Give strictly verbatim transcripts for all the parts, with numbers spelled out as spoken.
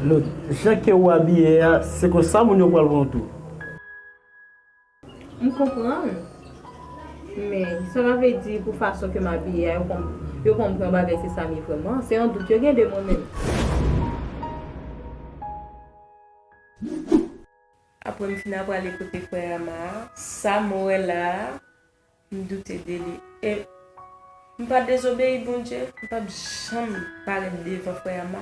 Jan ke w abiye a, se konsa moun yo pral wè w tou. M konprann. Men, sa pa vle di pou fason ke m abiye a, yo konn, yo konn pran bagay se sa m ye vrèman. Se yon dout yo gen de mwen menm. Apre m fin ap prale kote frè Ama a, sa m wè la a, m doute de li. E m pa dezobeyi Bondye, m p ap janm parèt devan frè Ama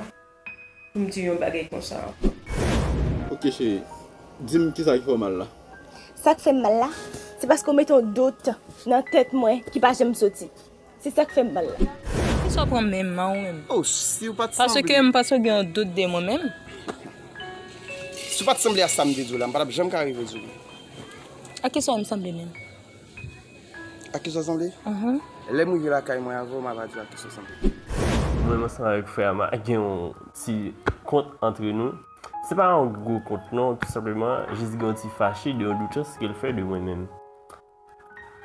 pou m di yon bagay konsa ankò. Ok cheri, di m kisa ki fè w mal la? Sa k fè m mal la, se paske w mete yon dout nan tèt mwen ki pa janm soti. Se sa k fè m mal la. Poukisa w pran men m an ou menm? Oh, si w pa t sanble. Paske m panse w gen yon dout de mwen menm. Si w pa t sanble a sa m te di w la, m pa t ap janm ka rive di w li. A kisa w wè m sanble menm? A kisa w sanble? Mhm. Lè m rive lakay mwen avè w, m ava di w a kisa w sanble. Mwen menm ansanm avèk frè Ama gen yon ti kont antre nou. Se pa yon gwo kont non, tou senpleman, jis gen yon ti fache de yon doutans ke l fè de mwen menm.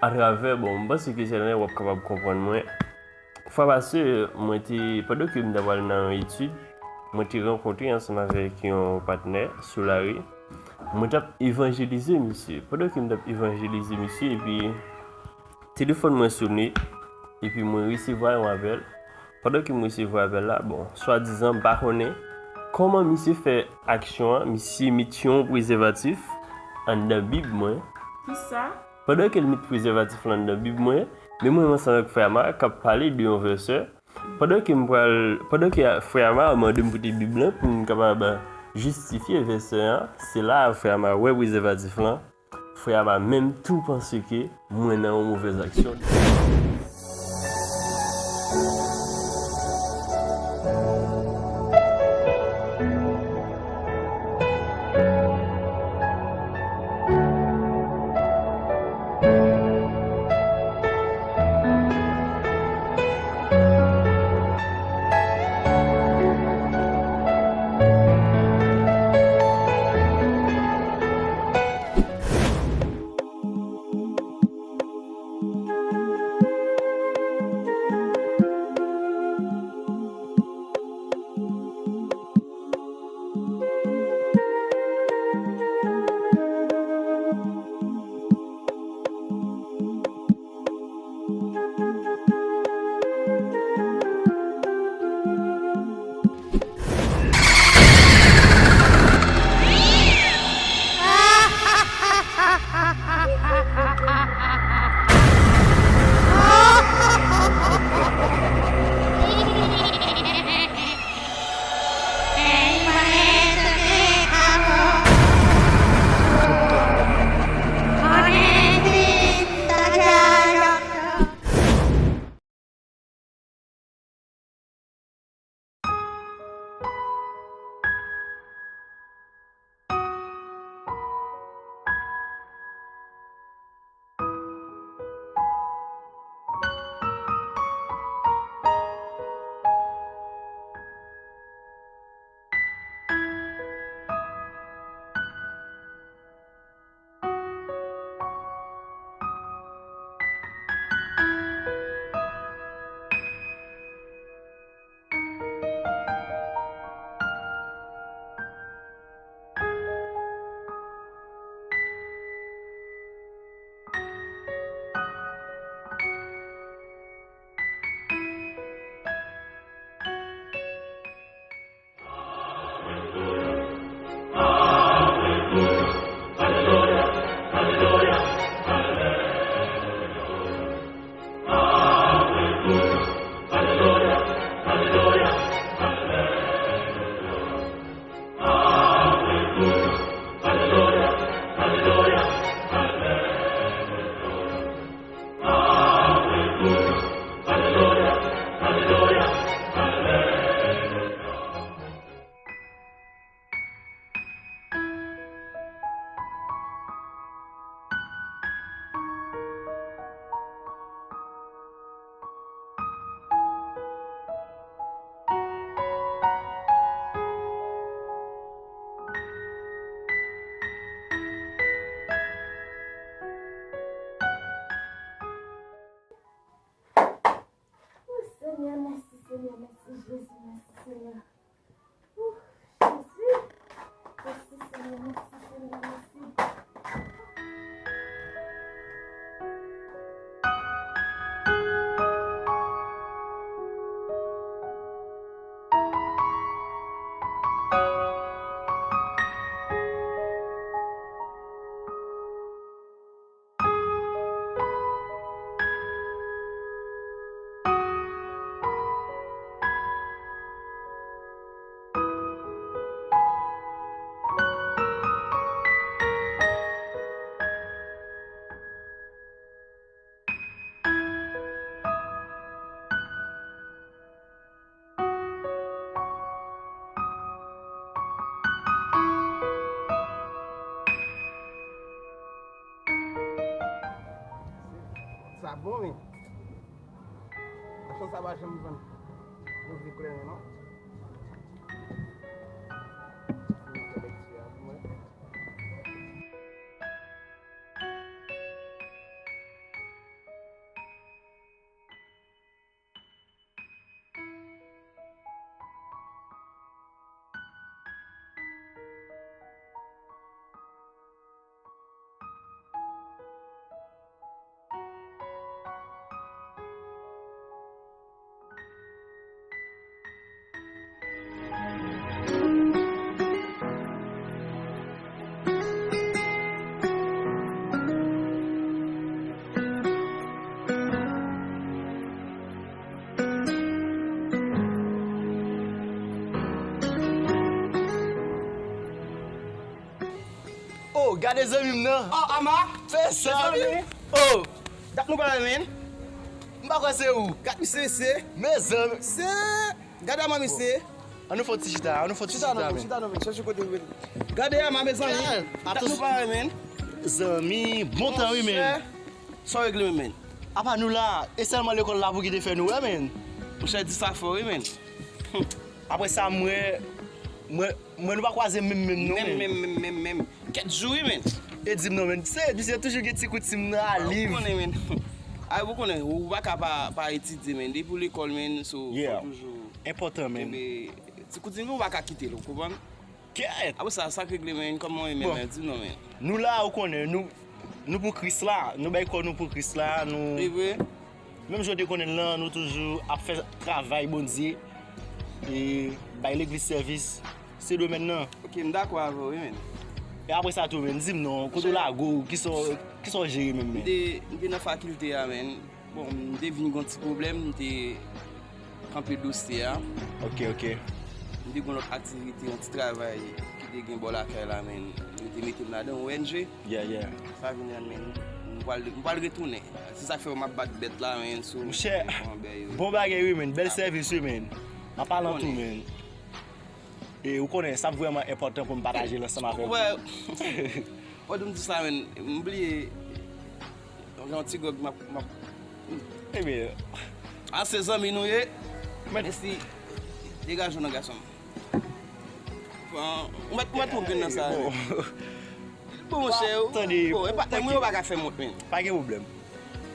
Atravè, bon, m panse ke sèten w ap kapab konprann mwen. Fwa pase, mwen te, pandan ke m t ap al nan yon etid, mwen te rankontre ansanm avèk yon patnè sou lari. Mwen t ap evanjelize misye. Pandan ke m t ap evanjelize misye, epi telefòn mwen sone, epi mwen resevwa yon apèl. Pandan ke m resevwa apèl la, bon, swadizan m pa konnen kòman misye fè aksyon an, misye met yon prezèvatif anndan bib mwen. Kisa? Pandan ke l met prezèvatif lan anndan bib mwen, men mwen menm ansanm avèk frè Ama k ap pale de yon vèsè. Pandan ke m pral, pandan ke frè Ama mande m pote bib lan pou m kapab jistifye vèsè an, se la frè Ama wè prezèvatif lan. Frè Ama menm tou panse ke mwen nan yon movèz aksyon. Ou pa janm jwenn mizik kleren non. Oh, gade zanmi m nan. Oh, Ama. Fè sa, mezanmi. Oh. Dat nou pa wè, men. M pa kwè se ou. Gad misye, se. Mezanmi. Se. Gade Ama, misye. An nou fè ti chita, an nou fè ti chita, men. Chita non, men. Chèche kote ou vle. Gade Ama, mezanmi. Dat nou pa wè, men. Zanmi, bon tan, wi, men. Sa w regle, men. Apa nou la, e sèlman lekòl la pou ki te fè nou wè, men. Monchè, di sa fò, wi, men. Apre sa, mwen, mwen, mwen nou pa kwaze menm, menm, non, men. Menm, menm, menm, menm, menm. Kèt jou, wi, men. E di m non, men. Se, misye toujou gen ti koutim nan a liv. Ou konnen, men. Ay, ou konnen, ou pa ka pa, pa etidye, men. Depi w lekòl, men, so, fò toujou. Enpòtan, men. Kenbe ti koutim, ou pa ka kite l, ou konprann? Kèt! Apre sa, sa k regle, men, kòman w ye, men, di m non, men. Nou la, ou konnen, nou, nou pou Kris la, nou bay kò nou pou Kris la, nou. Se vre? Menm jan w te konnen l lan, nou toujou ap fè travay Bondye, e bay legliz sèvis, se domèn nan. Ok, m dakò avè w, wi, men. E apre sa tou, men, di m non, kote w lage w, kisa w, kisa w jere menm, men? M te, m te nan fakilte a, men. Bon, m te vin gen yon ti pwoblèm, m te kanpe dosye a. Ok, ok. M te gen yon lòt aktivite, yon ti travay ki te gen bò lakay la, men yo te mete m ladan, O N G. Yeah, yeah. Sa vin rann, men, m pral, m pral retounen. Se sa k fè m ap bat bèt la, men, sou. Monchè, bon bagay, wi, men. Bèl sèvis, wi, men. An palan tou, men. E ou konnen, sa vrèman enpòtan pou m pataje l ansanm avèk ou. Wè, wè, m di sa, men, m bliye yon ti gwòg m ap, m ap. Ebyen. A, se zanmi nou ye. Mèsi. Degaje w non, gason m. Ou mèt, ou mèt pran grenn nan sa, men. Bon, monchè, tande, bon, e patnè m wi, ou pa ka fè m wont, men. Pa gen pwoblèm.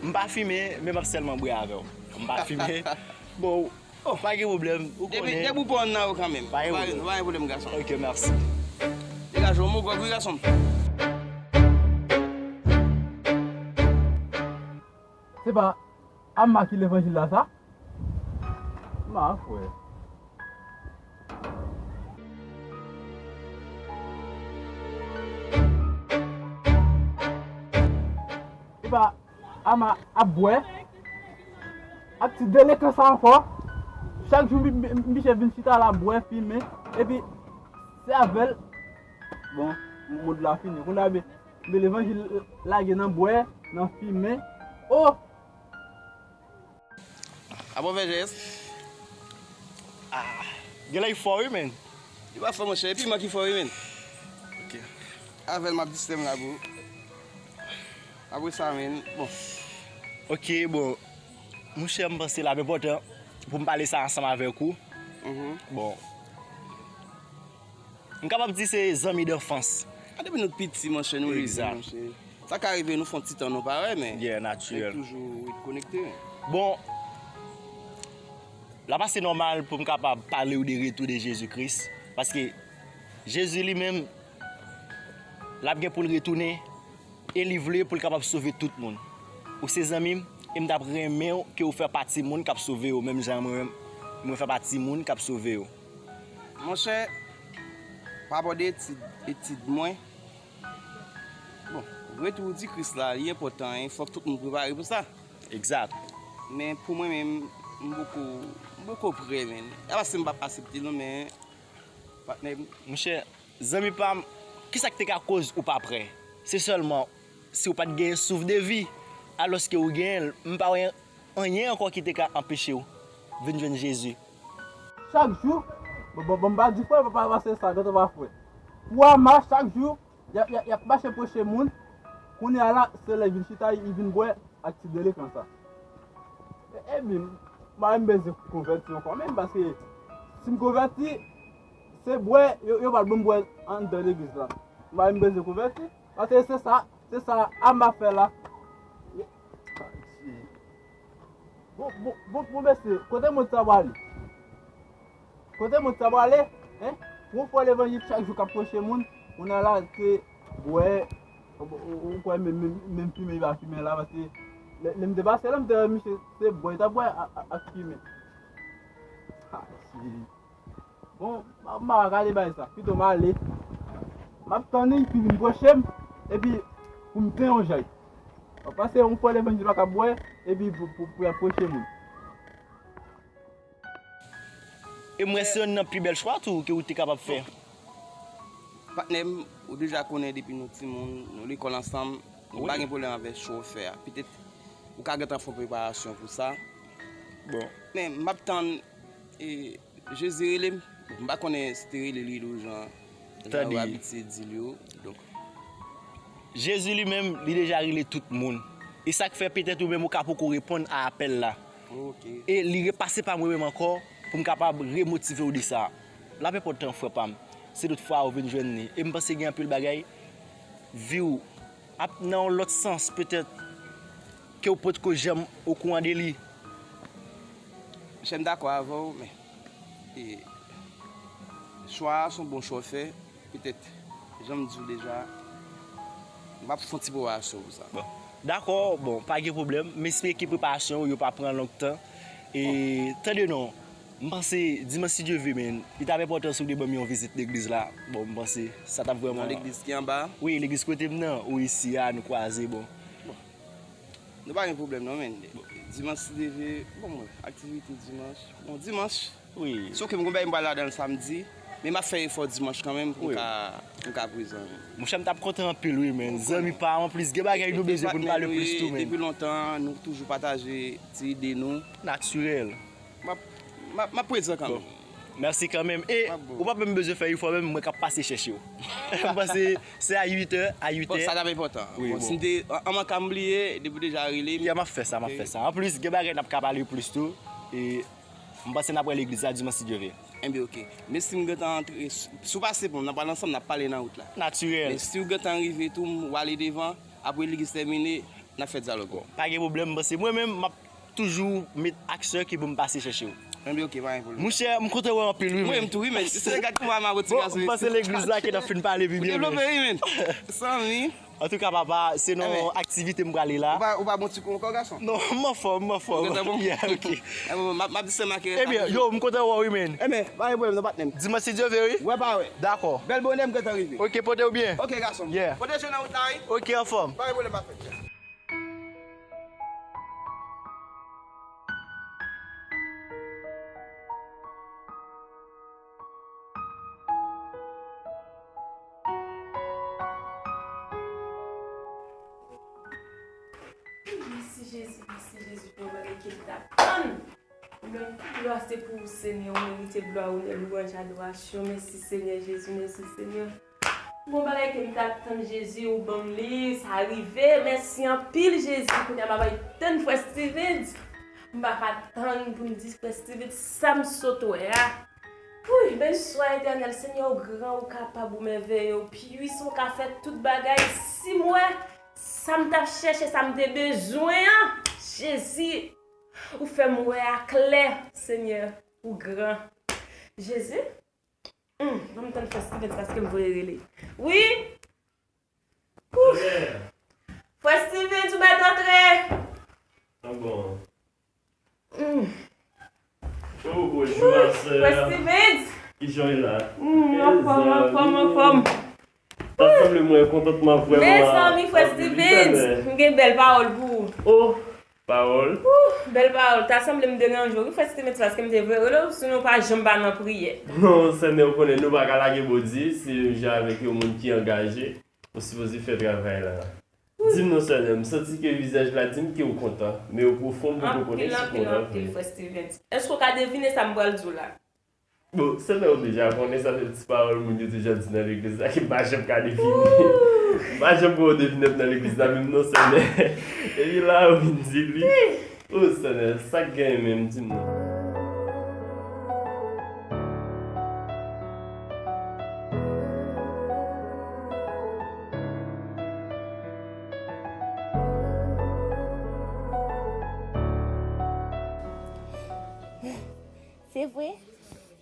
M pa fimen, men m ap sèlman bwè avè w. M pa fimen. Bon, Oh, pa gen pwoblèm, ou konnen. Depi, depi w pran nan yo kanmenm. Pa gen pwoblèm. Pa gen pwoblèm, gason. Ok, mèsi. Degaje w, mon gwòg wi, gason m. Se pa Ama ki levanjil la, sa? Ma frè. Se pa Ama ap bwè ak ti delenkan sa ankò. Chak jou, mi-, mi-, miche vin chita la, bwè, fimen. Epi, se avè l. Bon, mond la fini. Kounye a, men, men levanjil lage nan bwè, nan fimen. Oh! Apa w fè jès? Ah, genlè li fò wi, men. Li pa fò, monchè. E piman ki fò wi, men. Ok. Avè l, m ap distrè m la, bro. Apre sa, men, bon. Ok, bon. Monchè, m panse l ap enpòtan pou m pale sa ansanm avèk ou. Mhm. Bon. M kapab di se zanmi danfans. A, depi nou t piti, monchè, nou leve, monchè. Sa ka rive nou fè yon ti tan nou pa wè, men nèg toujou ret konekte. Bon, l ap ase nòmal pou m kapab pale w de retou de Jezi Kris, paske Jezi li menm, l ap gen pou l retounen, e li vle pou l kapab sove tout moun. Ou se zanmi m, e m t ap renmen w ke w fè pati moun k ap sove yo, menm jan mwen, mwen fè pati moun k ap sove yo. Monchè, pa abòde etid, etid mwen. Bon, retou di Kris la, li enpòtan, en, fòk tout moun prepare pou sa. Egzat. Men pou mwen menm, m poko, m poko prè, men. E pa si m p ap aksepte non, men, patnè m. Monchè, zanmi pa m, kisa k te ka koz ou pa prè? Se sèlman si w pa t genyen souf de vi, alòske ou genyen l, m pa wè anyen ankò ki te ka anpeche w vin jwenn Jezi. Chak jou, bon, bon, bon, m pa di frè, pa, pa, pa se sa, gentan pa frè. Pou Ama, chak jou, y ap, y ap, y ap mache pwoche moun. Kounye a la, se lè vin chita, li vin bwè ak ti delenkan sa. E, e byen, M pa menm bezwen konvèti ankò menm, paske si m konvèti, se bwè, yo, yo pral ban m bwè anndan legliz la. M pa menm bezwen konvèti, paske se sa, se sa a m ap fè la. Bon, bon, bon, bon, mesye, kote moun sa prale? Kote moun sa prale? Hein? Yon fò levanjil chak jou k ap preche moun, moun nan la, se bwè, ou, ou, ou kwè menm, menm, menm fimen li pa fimen la, paske lè, lè m te pase la, m te wè misye, se bwè, li t ap bwè a, a, ak fimen. Ha, si. Bon, m a, m a gade bay sa, pito m ale. M ap tann li, pou vin preche m, epi pou m deranj li. Ou panse yon fò levanjil pa ka bwè, epi pou, pou, pou y ap preche moun. E m wè se yonn nan pi bèl chwa tou ke ou te kapab fè. Patnè m, ou deja konnen depi nou timoun, nou lekòl ansanm, nou pa gen pwoblèm avèk chwa w fè a. Petèt, ou ka gentan fè yon preparasyon pou sa. Bon. Men, m ap tann, e, Jezi rele m. M pa konnen si te rele li tou jan, jan yo abitye di l yo. Donk, Jezi li menm, li deja rele tout moun. E sa k fè petèt ou menm ou ka poko reponn a apèl la. Ok. E li repase pa mwen menm ankò pou m kapab remotive w de sa. L ap enpòtan, frè pa m. Se lòt fwa ou vin jwenn li. E m panse gen anpil bagay vi w ap nan yon lòt sans, petèt, ke w potko janm okouran de li. Monchè, m dakò avè w, men, e, chwa a se yon bon chwa w fè. Petèt, jan m di w deja, m ap fè yon ti preparasyon pou sa. Bon. Dakò, bon, pa gen pwoblèm. M espere ke preparasyon w yo pa pran long tan. E, tande non, m panse, dimanch, si Dye vle, men, li t ap enpòtan si w te ban m yon vizit legliz la. Bon, m panse, sa t ap vrèman. Nan legliz ki anba a? Wi, legliz kote m nan. Ou isi a, nou kwaze, bon. Bon. Nou pa gen pwoblèm non, men. Dimanch, si Dye vle, bon, mwen, aktivite dimanch. Bon, dimanch. Wi. Soke m gon bagay m pral ladan l samdi, men m ap fè efò dimanch kanmenm pou m ka, pou m ka prezan. Monchè, m t ap kontan anpil, wi, men. Zanmi pa m, anplis, gen bagay nou bezwen pou n pale plis tou, men. Depi lontan, nou toujou pataje ti ide nou. Natirèl. M ap, m ap, m ap prezan kanmenm. Bon. Mèsi kanmenm. E, ou p ap menm bezwen fè efò menm, mwen k ap pase chèche w. M panse se a uit è, a uit è. Bon, sa t ap enpòtan. Wi, bon, si m te, an, an, m ka bliye, depi w deja rele m. Ya, m ap fè sa, m ap fè sa. Anplis, gen bagay n ap ka pale plis tou. E, m panse n ap wè legliz la dimanch, si Dye vle. Enben, oke. Men si m gentan antre, si w pase pou m, n ap pale ansanm, n ap pale nan wout la. Natirèl. Men si w gentan rive tou, m, w ale devan, apre legliz tèmine, n ap fè dyalòg. Bon, pa gen pwoblèm, m panse mwen menm, m ap toujou met aksyon ki pou m pase chèche w. Enben, oke, pa gen pwoblèm. Monchè, m kontan wè w anpil, wi, men. Mwen menm tou, wi, men. Se gad kouman m ap retire. Bon, m panse legliz la ke n ap fin pale pi byen, men. Ou devlope, wi, men. Zanmi. Antouka, papa, se nan yon aktivite m prale la. Ou pa, ou pa bon ti kou ankò, gason? Non, m anfòm, m anfòm. Ou gentan bon? Yeah, ok. Enben, m ap, m ap di sèlman ke. Ebyen, yo, m kontan wè w, wi, men. Enben, pa gen pwoblèm, non, patnè m. Dimanch, si Dye vle, wi. Wè pa wè. Dakò. Bèl bonè, m gentan rive. Ok, pote w byen. Ok, gason. Yeah. Pwoteje w nan wout la, wi. Ok, anfòm. Pa gen pwoblèm, patnè. Mèsi Jezi, mèsi Jezi pou yon bagay ke m t ap tann. Glwa se pou ou, Senyè, ou merite glwa, onè, lwanj, adorasyon. Mèsi, Senyè Jezi, mèsi, Senyè. Bon bagay ke m t ap tann, Jezi, ou ban m li, sa rive. Mèsi anpil, Jezi. Kounye a m ap al tann frè Steven. M pa ka tann pou m di frè Steven sa m sot wè a. Wouy, benswa Etènèl, Senyè, ou gran, ou kapab, ou mèveye, ou pwisan, ou ka fè tout bagay. Si m wè sa m t ap chèche, sa m te bezwen an, Jezi, ou fè m wè a klè, Senyè, ou gran. Jezi, Hum, ban m tann frè Steven paske m voye rele. Wi? Ouf. Frè Steven, ou mèt antre. Ah bon. Hum. Oh, bonjou, ma sè. Frè Steven. Kijan w ye la? Hum, anfòm, anfòm, anfòm. Ta sanble mwen kontantman vrèman. Mezanmi, frè Steven, m gen bèl pawòl pou ou. Oh. Pawòl. Ooh, bèl pawòl. Ta sanble m deranje w wi, frè Steven, paske m te vle rele w, sinon w pa janm pa nan priyè. Non, sè Nè, ou konnen nou pa ka lage Bondye, se menm jan avèk yon moun ki angaje, ou sipoze fè travay la. Di m non, sè Nè, m santi ke vizaj la di m ke ou kontan, men o pwofon m poko konnen si w kontan vre. Anpil, anpil, anpil, frè Steven. Èske w ka devine sa m pral di w la? Bon, sè Nè, ou deja konnen sa se ti pawòl moun yo deja di nan legliz la ke m pa janm ka devine. M pa janm gen yon devinèt nan legliz la menm non, sè Nè. Epi la, ou vin di li. O Senyè, sa k genyen menm, di m non. Se vre,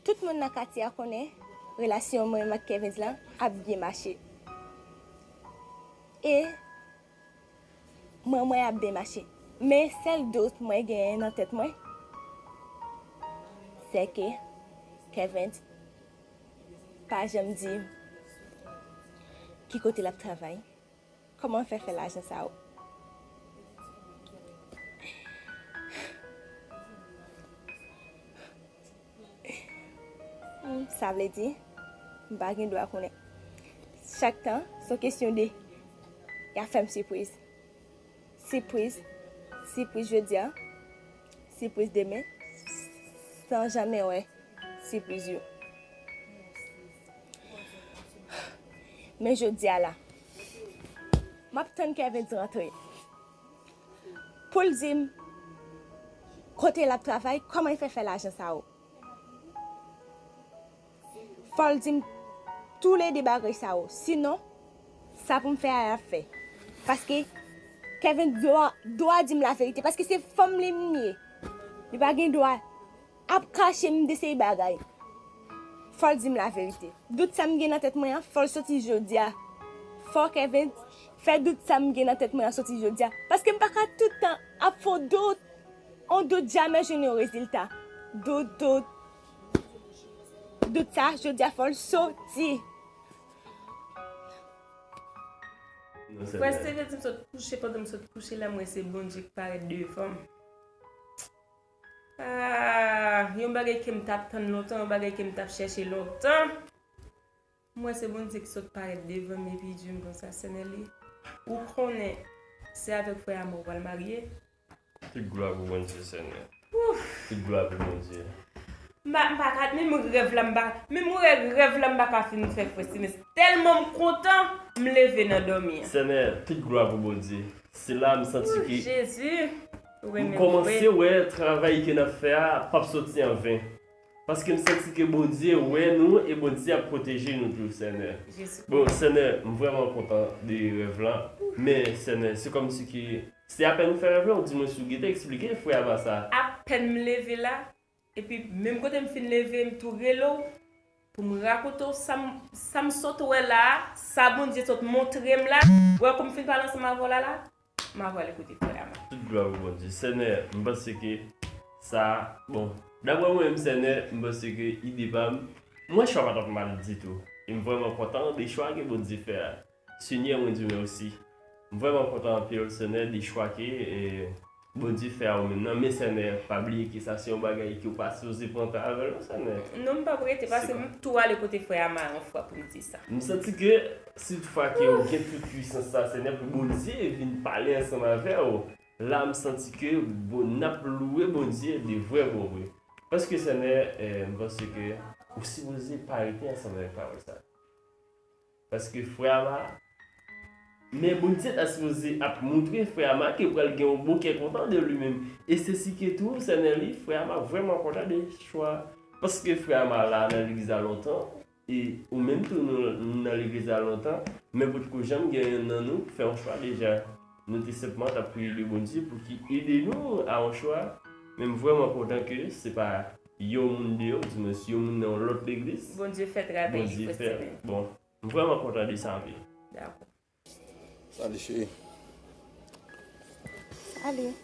tout moun nan katye a konnen relasyon mwen ak Kevin lan ap byen mache. E mwen, mwen ap byen mache. Men sèl dout mwen genyen nan tèt mwen, se ke Kevin pa janm di m ki kote l ap travay. Kòman l fè fè lajan sa yo? Hmm, sa vle di, m pa gen dwa konnen. Chak tan, se yon kesyon de, y ap fè m sipriz. Sipriz, sipriz jodi a, sipriz demen, san janmen wè sipriz yo. Men jodi a la, m ap tann Kevin rantre. Pou l di m kote l ap travay, kòman l fè fè lajan sa yo. Fò l di m toulede bagay sa yo. Sinon, sa pou m fè a, l ap fè. Paske Kevin dwa, dwa di m laverite. Paske se fanm li m ye. Li pa gen dwa ap kache m de seri bagay. Fò l di m laverite. Dout sa m gen nan tèt mwen an, fò l soti jodi a. Fò Kevin fè dout sa m gen nan tèt mwen an soti jodi a. Paske m pa ka tout tan ap fè yon dout. On dout jamè jwenn yon rezilta. Dout, dout. Dout sa, jodi a fò l soti. Frè Steve di m sot kouche, pandan m sot kouche la, m wè se Bondye k parèt devan m. Ah, yon bagay ke m t ap tann lontan, yon bagay ke m t ap chèche lontan. M wè se Bondye ki sot parèt devan m epi di m konsa, Sènè li, ou konnen se avèk frè a m ou pral marye. Tout glwa pou Bondye, Senyè. Tout glwa pou Bondye. M pa, m pa ka, menm rèv la, m pa, menm rèv, rèv la, m pa ka fin fè, frè Steven. Tèlman m kontan, m leve nan dòmi an. Senyè, tout glwa pou Bondye. Se la m santi ke Jezi, m kòmanse wè travay ke n ap fè a p ap soti an ven. Paske m santi ke Bondye wè nou e Bondye ap pwoteje nou toujou, Senyè. Bon, Senyè, m vrèman kontan de rèv la. Men, Senyè, se kòmsi ke se apèn ou fè rèv la, ou di mwen si w gentan eksplike frè a sa. Apèn m leve la, epi menm kote m fin leve, m tou rele w pou m rakonte w sa m, sa m sot wè la a, sa Bondye sot montre m la. Wè kou m fin pale ansanm avè w la la. M ap ale kote frè a m. Tout glwa pou Bondye. Senyè, m panse ke sa, bon, daprè mwen menm, Senyè, m panse ke ide pa m, mwen chwa pa t ap mal ditou. E m vrèman kontan de chwa ke Bondye fè a. Senyè, mwen di w mèsi. M vrèman kontan anpil, Senyè, de chwa ke, e, Bondye fè a ou menm nan. Men, Senyè, pa bliye ke sa se yon bagay ke w pa sipoze pran tan avè l non, Senyè. Non, m p ap rete, paske m tou ale kote frè a m a yon fwa pou m di sa. M santi ke si toutfwa ke w gen tout pwisans sa, Senyè, pou Bondye vin pale ansanm avè w, la m santi ke bon, n ap louwe Bondye de vrè bon vre. Paske, Senyè, eh, m panse ke ou sipoze pa rete ansanm avèk pawòl sa. Paske frè a m a, men Bondye ta sipoze ap montre frè a m a ke pral gen yon bon kè kontan de li menm. E se si ke tou, Senyè, li, frè a m a vrèman kontan de chwa. Paske frè a m a la nan legliz la lontan, e ou menm tou nou, nou nan legliz la lontan, men potko janm gen yonn nan nou k fè yon chwa deja. Nou te senpman t ap priye de Bondye pou ki ede nou a yon chwa. Men m vrèman kontan ke se pa yon moun deyò, di mwen, si yon moun nan yon lòt legliz. Bondye fè travay li, Bondye fè, bon, m vrèman kontan de sa anpil. Dakò. Salut, cheri. Salut.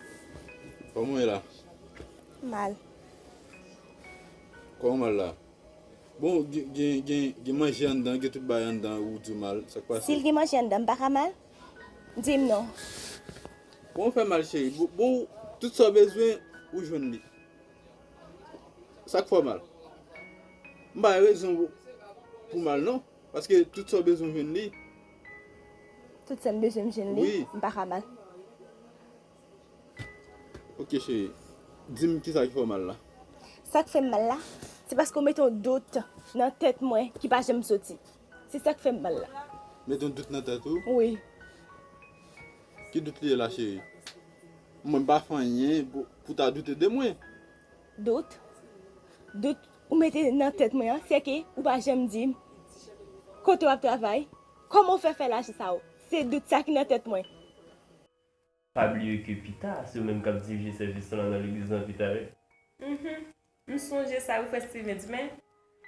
Kòman w ye la? Mal. Kòman w mal la? Bon, gen, gen, gen, gen manje anndan, gen tout bagay anndan, ou di w mal. Sa k pase? Si l gen manje anndan, m pa ka mal? Di m non. Bon, w fè mal, cheri. Bon, bon, tout sa w bezwen, ou jwenn li. Sa k fè w mal? M pa gen rezon pou, pou mal, non. Paske tout sa w bezwen jwenn li. Tout sa m bezwen m jwenn li, wi. M pa ka mal. Ok, cheri. Di m kisa ki fè w mal la. Sa k fè m mal la, se paske w mete yon dout nan tèt mwen ki pa janm soti. Se sa k fè m mal la. Mete yon dout nan tèt ou? Wi. Ki dout li ye la, cheri? Mwen m pa fè anyen pou ou ta doute de mwen. Dout? Dout ou mete nan tèt mwen an, se ke ou pa janm di m kote w ap travay, kòman w fè fè lajan sa yo. Se dout sa ki nan tèt mwen. Pa bliye ke pita, se ou menm k ap dirije sèvis lan nan legliz lan pita wi. Mhm. M sonje sa wi frè Steven di, men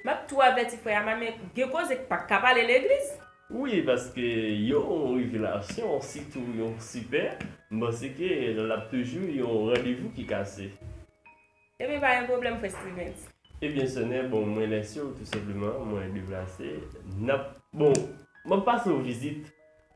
m ap tou avèti frè Ama, men gen koze k pa ka pale legliz. Wi, paske yon revelasyon, sitou yon sipè, m panse ke l ap toujou yon randevou ki kase. Ebyen pa gen pwoblèm frè Steven. Ebyen sè Nè, bon mwen lè sou tou senpleman, mwen deplase, n ap, bon, m ap pase w vizit,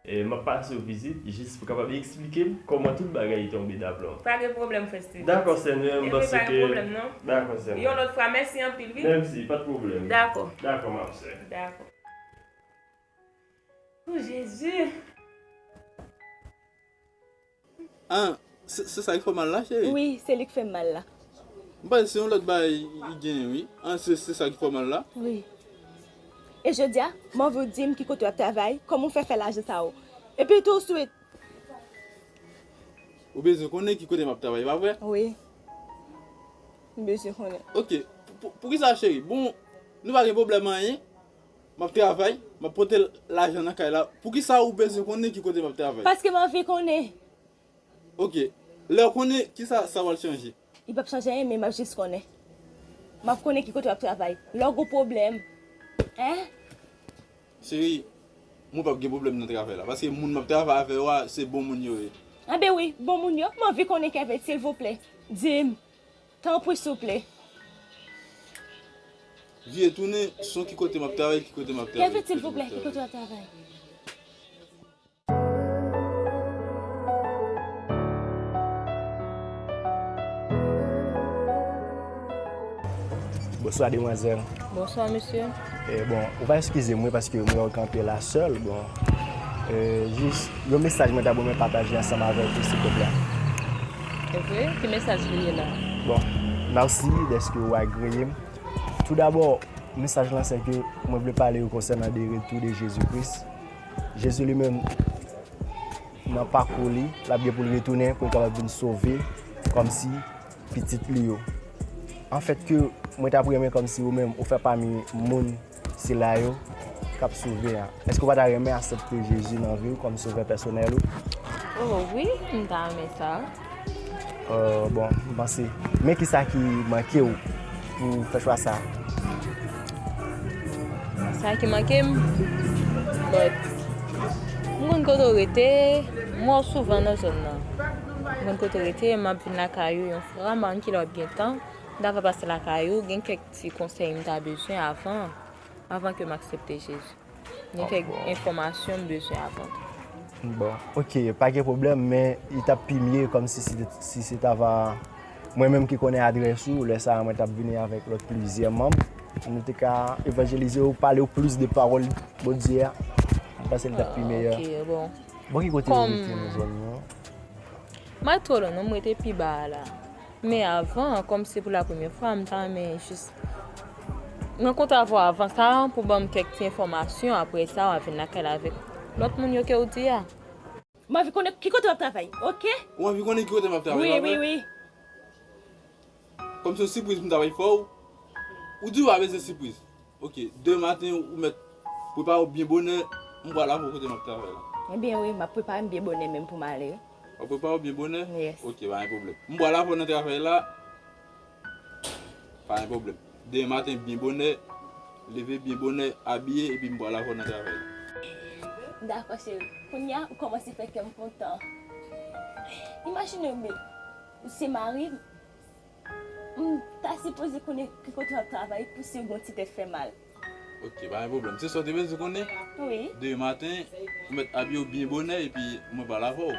E, m ap pase w vizit jis pou w kapab eksplike m kòman tout bagay tonbe daplon. Pa gen pwoblèm, frè Steven. Dakò, sè Nè, m panse ke. Ebyen, pa gen pwoblèm, non. Dakò, sè Nè. Yon lòt fwa, mèsi anpil, wi. Mèsi, pa t pwoblèm. Dakò. Dakò, ma sè. Dakò. O Jezi! Ah, se, se sa ki fè w mal la, cheri? Wi, se li k fè m mal la. M panse se yon lòt bagay li genyen, wi. Ah, se, se sa ki fè w mal la? Wi. E jodi a, m anvi w di m ki kote w ap travay, kòman w fè fè lajan sa yo. Epi tou, sweet. Ou bezwen konnen ki kote m ap travay, pa vre? Wi. M bezwen konnen. Ok. Pou, poukisa, cheri? Bon, nou pa gen pwoblèm anyen. M ap travay, m ap pote lajan nan kay la. Poukisa ou bezwen konnen ki kote m ap travay? Paske m anvi konnen. Ok. Lè w konnen, kisa sa pral chanje? Li p ap chanje anyen, men m ap jis konnen. M ap konnen ki kote w ap travay. Lè w gen pwoblèm. Hein? Cheri, mwen p ap gen pwoblèm nan travay la. Paske moun m ap travay avè yo a, se bon moun yo ye. Anben wi, bon moun yo. M anvi konnen Kevin, silvouplè. Di m. Tanpri souple. Vire tounen, son ki kote m ap travay, ki kote m ap travay. Kevin, silvouplè, ki kote w ap travay? Bonswa demwazèl. Bonswa mesye. E bon, ou va eskize m wi paske m wè w kanpe la sèl, bon. E jis yon mesaj mwen ta renmen pataje ansanm avèk ou silvouplè. Evre? Ki mesaj li ye la? Bon, mèsi dèske ou agreye m. Toudabò, mesaj lan se ke mwen vle pale yo konsènan de retou de Jezi Kris. Jezi li menm, nan pakou li, l ap gen pou l retounen, pou l kapab vin sove, kòmsi pitit li yo. Anfèt, ke mwen t ap renmen kòmsi ou menm, ou fè pami moun sila yo k ap sove a. Èske ou pa ta renmen aksepte Jezi nan vi w kòm sovè pèsonèl ou? Oh, wi, m ta renmen sa. Euh, bon, m panse. Men kisa ki manke w pou w fè chwa sa a? Sa ki manke m? But, m konn kote w rete, m wè w souvan nan zòn nan. M konn kote w rete, m ap vin lakay ou yon fwa, m pa konn kilè w ap gen tan. M ta fè pase lakay ou, gen kèk ti konsèy m ta bezwen avan, avan ke m aksepte Jezi. Gen kèk enfòmasyon m bezwen avan. Bon, ok, pa gen pwoblèm, men li t ap pi mye kòmsi si, si se t ava mwen menm ki konnen adrès ou, lè sa a mwen t ap vini avèk lòt plizyè manm. Nou te ka evanjelize w, pale w plis de pawòl Bondye a. Mwen panse li t ap pi meyè. Ok, bon. Bon, ki kote ou rete nan zòn nan? M pa twò lwen non, m rete pi ba a la. Men avan, kòm se pou lapremyè fwa, m ta renmen jis rankontre avè w avan sa, pou ban m kèk ti enfòmasyon, apre sa, w a vin lakay la avèk lòt moun yo ke w di a. M anvi konnen ki kote w ap travay, oke? Ou anvi konnen ki kote m ap travay, pa vre? Wi, wi, wi. Kòm se yon sipriz m ta bay fè w, ou di w pa bezwen sipriz. Ok, demen maten ou mèt prepare w byen bonè, m pral avè w kote m ap travay la. Ebyen wi, m ap prepare m byen bonè menm pou m ale wi. W ap prepare w byen bonè? Yes. Ok, pa gen pwoblèm. M pral avè w nan travay la. Pa gen pwoblèm. Demen maten byen bonè, leve byen bonè, abiye, epi m pral avè w nan travay la. Dakò cheri. Kounya ou kòmanse fè kè m kontan. Imajine w men, ou se mari m. M ta sipoze konnen ki kote w ap travay pou si w gen yon ti tèt fè mal. Ok, pa gen pwoblèm. Se sa w te bezwen konnen? Wi. Demen maten, ou mèt abiye w byen bonè epi mwen pral avè w.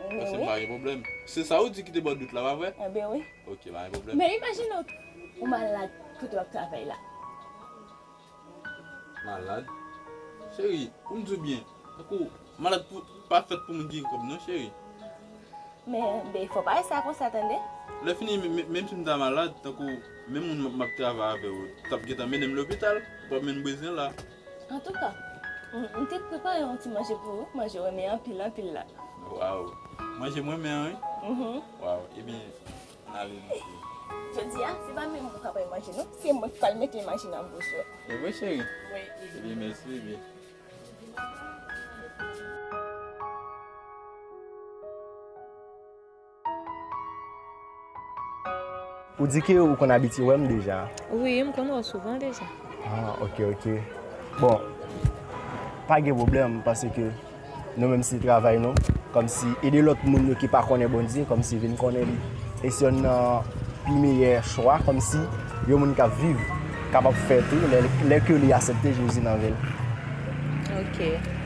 Paske m pa gen pwoblèm. Se sa ou di ki te ba w dout la, pa vre? Enben wi. Ok, pa gen pwoblèm. Men imajine w, ou malad kote w ap travay la. Malad? Cheri, pou m di w byen, tankou malad pou, pa fèt pou moun ki gen kòb non, cheri. Men, ben, fò w pa wè sa konsa, tande. Lè fini, menm si m ta malad, tankou menm moun m ap travay avè yo, t ap gentan mennen m lopital, w ap menm bezwen la. Antouka, m te prepare yon ti manje pou ou, manje w renmen anpil, anpil la. Waw! Manje m renmen an, wi? Mhm. Waw! Ebyen, Ale, mesye. Jodi a, se pa menm ou k ap manje, non. Se mwen k pral mete manje nan bouch ou. E vre, cheri? Wi. Ebyen, mèsi, bebe. Ou di ke ou konn abitye wè m deja? Wi, m konn wè w souvan deja. Ah, ok, ok. Bon, pa gen pwoblèm, paske nou menm se travay nou, kòmsi ede lòt moun yo ki pa konnen Bondye, kòmsi vin konnen li. E se yonn nan pi meyè chwa, kòmsi yon moun k ap viv kapab fè tou, lè, lè ke li aksepte Jezi nan vi l. Ok.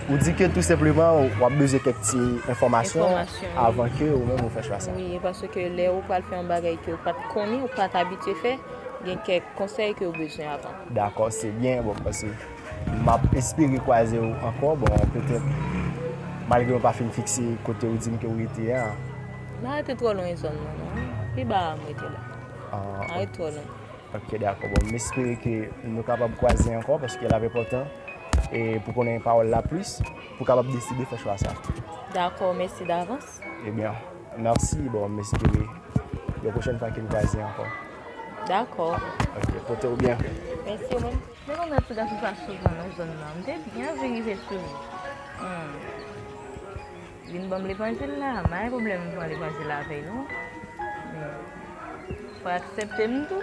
Ou di ke tou senpleman w ap bezwen kèk ti enfòmasyon. Enfòmasyon, wi. Avan ke ou menm ou fè chwa sa. Wi, paske lè ou pral fè yon bagay ke ou pa t konnen, ou pa t abitye fè, gen kèk konsèy ke ou bezwen avan. Dakò, se byen, bon, paske m ap espere kwaze w ankò, bon, petèt, malgre w pa fin fikse kote ou di m ke w rete a. M pa rete twò lwen zòn nan, non. Pi ba a m rete la. Ah, m pa rete twò lwen. Ok, dakò. Bon, m espere ke nou kapab kwaze ankò, paske l ap enpòtan, e pou konnen pawòl la plis, pou kapab deside fè chwa sa. Dakò, mèsi davans. Ebyen, mèsi. Bon, m espere yon pwochèn fwa ke n kwaze ankò. Dakò. Ok, pote w byen. Mèsi, ou menm. Men konn wè ti gason sa souvan nan zòn nan. M te byen anvi rive sou li. Hmm. Vin ban m levanjil la, m pa gen pwoblèm m pran levanjil la avè l, non. Men, fò w aksepte m tou.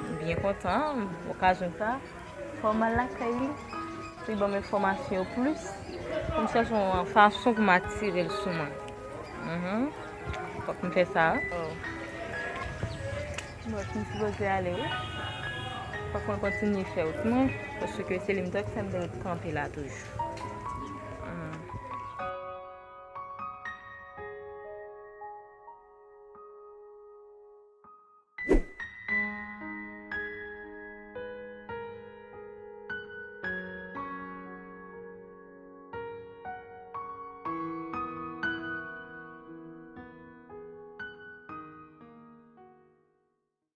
M byen kontan, okazyon sa. Fò m al lakay li, pou li ban m enfòmasyon yo plis, pou m chèche yon fason pou m atire l sou mwen. Mhm. Fòk m fè sa, wi. Oh. Bon, m sipoze ale, wi. Fòk mwen kontinye fè wout mwen, paske se li m t wè k fè m te ret kanpe la toujou.